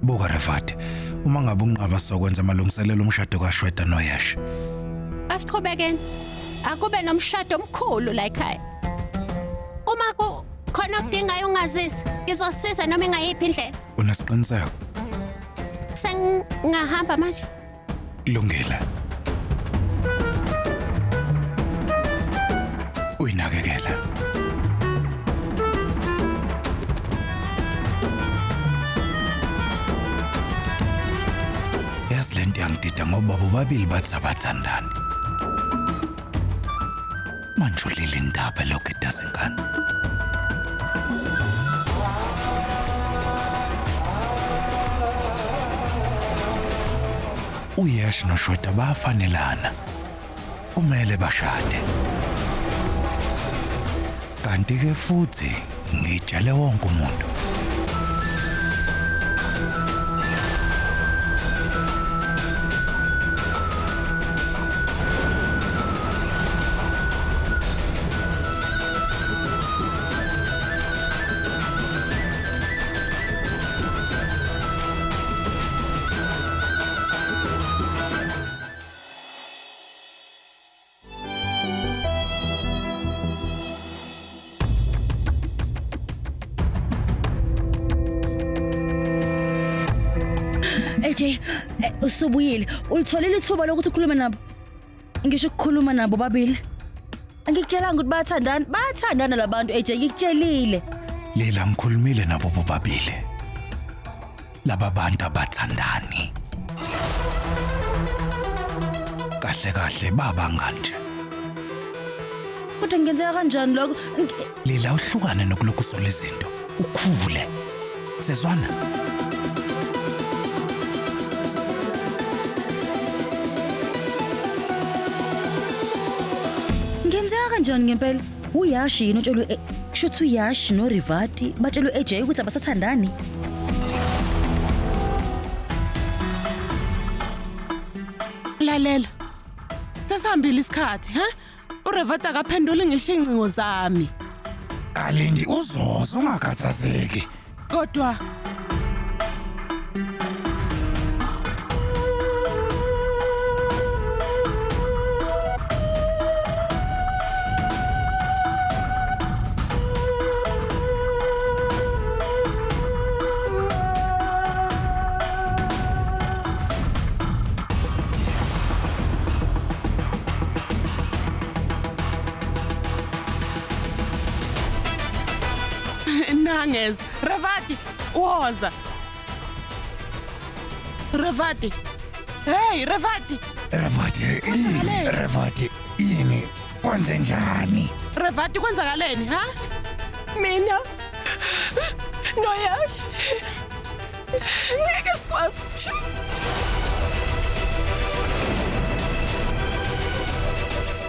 Buka Revati, uma ngabe unqaba sokwenza amalungiselelo omshado kaShweta noYash. Asiqhubekeni. Akube nomshado omkhulu la ekhaya. Uma kukhona okudingayo ungazisi, ngizosiza noma ingayiphi indlela. Unesiqiniseko? Sengingahamba manje. Lungile. Uyinakekele. Yazi lento yangidida ngoba bobabili bathi abathandani. Manje ulile indaba lokho edazenkani. uYesh noShweta bayafanelana. Kumele bashade. Kanti ke futhi ngitshele wonke umuntu. AJ, usubuyile. Ulitholile ithuba lokuthi ukhulume nabo. Ngisho ukukhuluma nabo babili. Angikutshelanga ukuthi bayathandana, bayathandana labantu AJ, ngikutshelile. Lela ngikhulumile nabo bobabili. Laba bantu abathandani. Kahle kahle babangani nje. Kodwa ngenzeka kanjani lokho? Lela uhlukane nokulokhu usola izinto. Ukhule. Sezwana. Ngenzeka kanjani ngempela? Uyashi yini otshela kusho ukuthi uYash noRivati batshela u-AJ ukuthi abasathandani. Lalela. Sesihambile isikhathi, he? uRevata akaphenduli ngisho ingcingo zami. Kalindi uzoza ungakhathazeki. Kodwa Nangeza. Revati, woza. Revati. Hey, Revati. Revati, yini? Revati, yini? Kwenze njani? Revati kwenzakaleni, ha? Mina noYash ngeke sikwazi ukushada.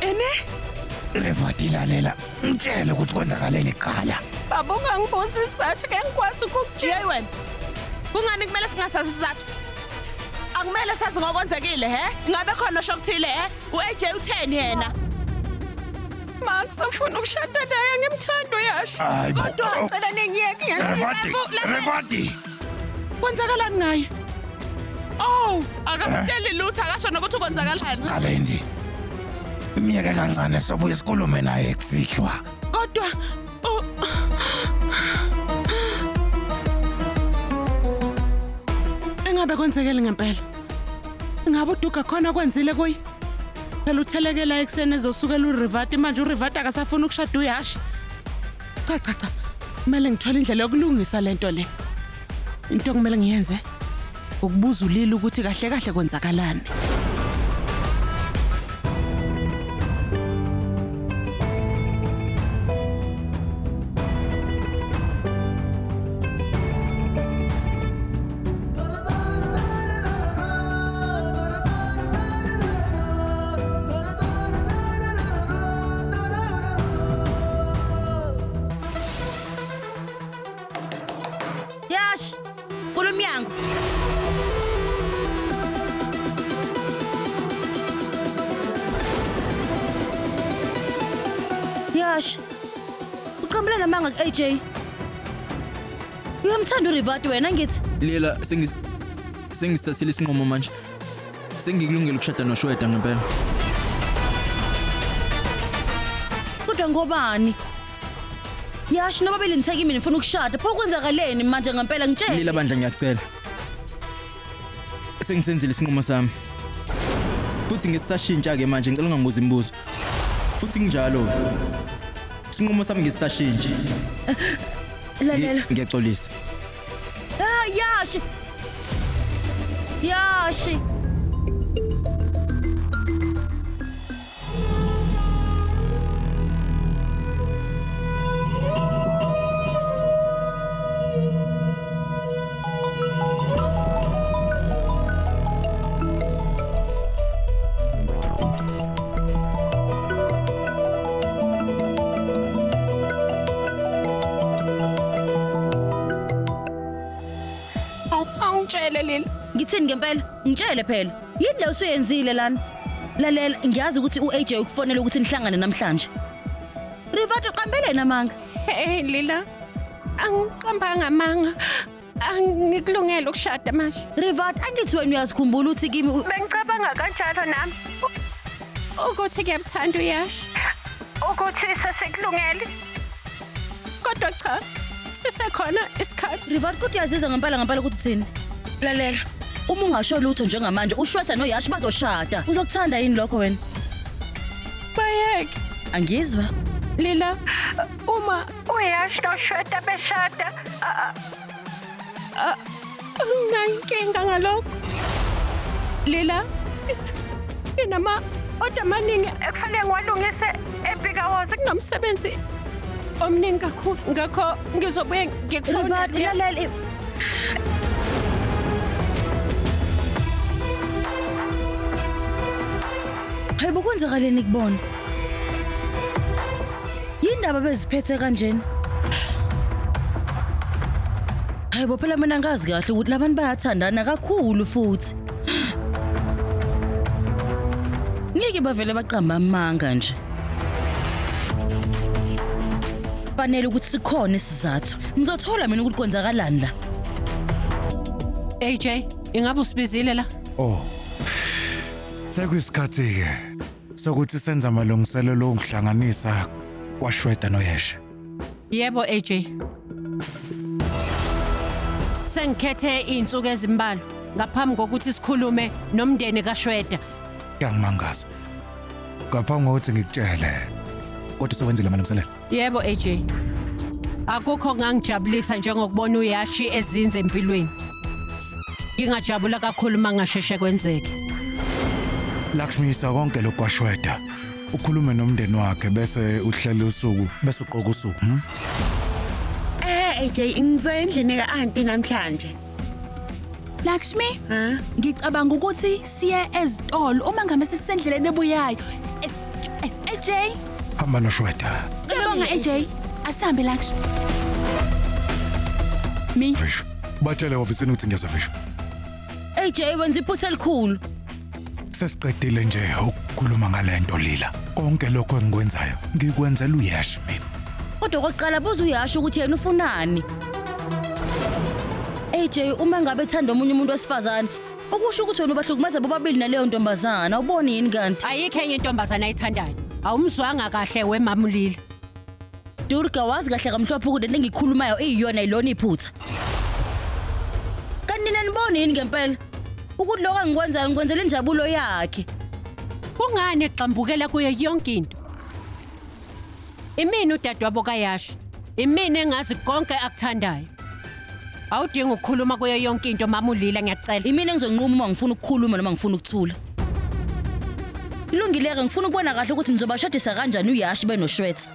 Ene? Revati lalela, ngitshele ukuthi kwenzakaleni kuqala. Baba ungangibuza isizathu ke ngikwazi ukukutshela. Yeyi wena. Kungani kumele singasazi isizathu? Akumele sazi ngokwenzekile, he? Ingabe khona osho okuthile, he? U-AJ utheni yena? Ma ngisafuna ukushada naye ngimthanda uYash. Hayi bo. Kodwa ngicela ningiyeke Revati, Revati. Kwenzakalani ngaye? Oh, akasitsheli lutho akasho nokuthi kwenzakalani. Kalindi. Imiyeke kancane sobuye sikhulume naye kusihlwa. Kodwa Engabe kwenzekele ngempela. Ngabe uDuga khona kwenzile kuye? Phela uthelekela ekuseni ezosukela uRivati manje uRivati akasafuni ukushada uYashi. Cha cha cha. Kumele ngithole indlela yokulungisa lento le. Into okumele ngiyenze ukubuza uLili ukuthi kahle kahle kwenzakalani. Yash, vula umnyango. Yash, uqambela namanga ku-AJ. Uyamthanda uRivati wena ngithi? Lila sengisithathile isinqumo manje. Sengikulungele ukushada noShweta ngempela. Kodwa ngobani? Yash nobabili nitheke mina ngifuna ukushada. Pho kwenzakaleni manje ngempela ngitshele. Lila bandla ngiyacela. Sengisenzile isinqumo sami. Futhi ngisashintsha ke manje ngicela ungangibuzi imibuzo. Futhi kunjalo. Isinqumo sami ngisashintsha. Lalela. Ngiyaxolisa. Ah Yash. Yash. Awungitshele Lila. Ngithini ngempela? Ngitshele phela. Yini le usuyenzile lana? Lalela, ngiyazi ukuthi uAJ ukufonela ukuthi nihlangane namhlanje. Rivato qambeleni amanga. Hey Lila. Angiqambanga amanga. Angikulungele ukushada manje. Rivat, angithi wena uyazikhumbula uthi kimi Bengicabanga kanjalo nami. Ukuthi ngiyamthanda uYash. Ukuthi sesekulungele. Kodwa cha, sisekhona isikhathi. Rivat, kodwa uyazizwa ngempela ngempela ukuthi uthini? Lalela, uma ungasho lutho njengamanje uShweta noYash bazoshada. Uzokuthanda yini lokho wena? Bayeke. Angizwa. Lila, uma uYash noShweta beshada, anginankinga ngalokho. Lila, nginama oda amaningi ekufanele ngiwalungise eBikawozi kunomsebenzi omningi kakhulu. Ngakho ngizobuye ngikufonele. Rivat, lalela. Hayibo kwenzakaleni kubona? Yindaba beziphethe kanjena? Hayibo phela mina ngazi kahle ukuthi labantu bayathandana kakhulu futhi. Ngeke bavele baqamba amanga nje. Fanele ukuthi sikhona isizathu. Ngizothola mina ukuthi kwenzakalani la. AJ, ingabe usibizile la? Oh. Sekuyisikhathi ke sokuthi senze amalungiselelo okuhlanganisa kwaShweta noYeshe. Yebo AJ. Sengikhethe izinsuku ezimbalwa ngaphambi kokuthi sikhulume nomndeni kaShweta. Kuyangimangaza. Ngaphambi kokuthi ngikutshele, kodwa usewenzile amalungiselelo. Yebo AJ. Akukho ngangijabulisa njengokubona uYashi ezinze empilweni. Ngingajabula kakhulu mangasheshe kwenzeke. Lakshmi isa konke lokhu kwaShweta. Ukhulume nomndeni wakhe bese uhlela usuku bese uqoka usuku. AJ ngizoya endlini ka-auntie namhlanje. Lakshmi, ngicabanga ukuthi siye ezitolo uma ngabe sisendleleni ebuyayo. AJ, hamba noShweta. Siyabonga AJ. Asihambe Lakshmi. Mi. Vishu. Batshele ofisini ukuthi ngiyaza Vishu. AJ wenza iphutha elikhulu. Sesiqedile nje ukukhuluma ngalento Lila. Konke lokho engikwenzayo ngikwenzela uYash mina. Kodwa okokuqala buza uYash ukuthi yena ufunani. AJ uma ngabe ethanda omunye umuntu wesifazane, ukusho ukuthi wena ubahlukumeza bobabili naleyo ntombazana, awuboni yini kanti? Ayikho enye intombazana ayithandayo. Awumzwanga kahle wemama uLila. Durga wazi kahle kamhlophe ukuthi lento engikhulumayo iyiyona ilona iphutha. Kanti nina niboni yini ngempela? Ukuthi lokho engikwenzayo ngikwenzela injabulo yakhe. Kungani eqambukela kuyo yonke into? Imini udadewabo kaYash. Imini engazi konke akuthandayo. Awudingi ukukhuluma kuyo yonke into mama uLila ngiyacela. Imini engizonquma uma ngifuna ukukhuluma noma ngifuna ukuthula. Ilungile ke ngifuna ukubona kahle ukuthi nizobashadisa kanjani uYash benoShweta.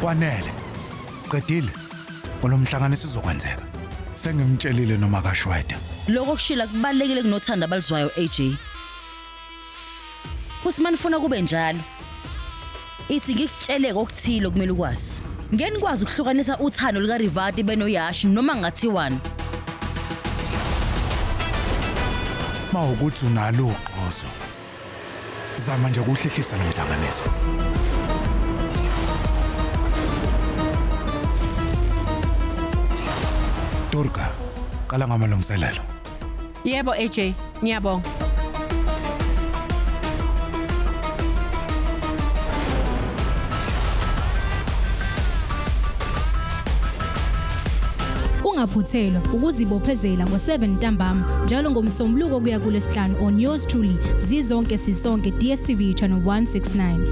Kwanele. Qedile. Kolomhlanganiso izokwenzeka. Sengimtshelile noma kaShweta. Lokho kushila kubalekile kunothanda abalizwayo AJ. Usimani ufuna kube njalo. Ithi ngikutshele okuthile okumele ukwazi. Ngeke nikwazi ukuhlukanisa uthando lika Rivati benoYash noma ngathiwani. Mawukuthi unalo uqozo. Zama nje ukuhlehlisa lo mhlanganiso. Durga, qala ngamalungiselelo. Yebo AJ, ngiyabonga. Ungaphuthelwa ukuzibophezela ngo-7 ntambama njalo ngomsombuluko kuya kulesihlanu on yours truly zizonke sisonke DStv channel 169.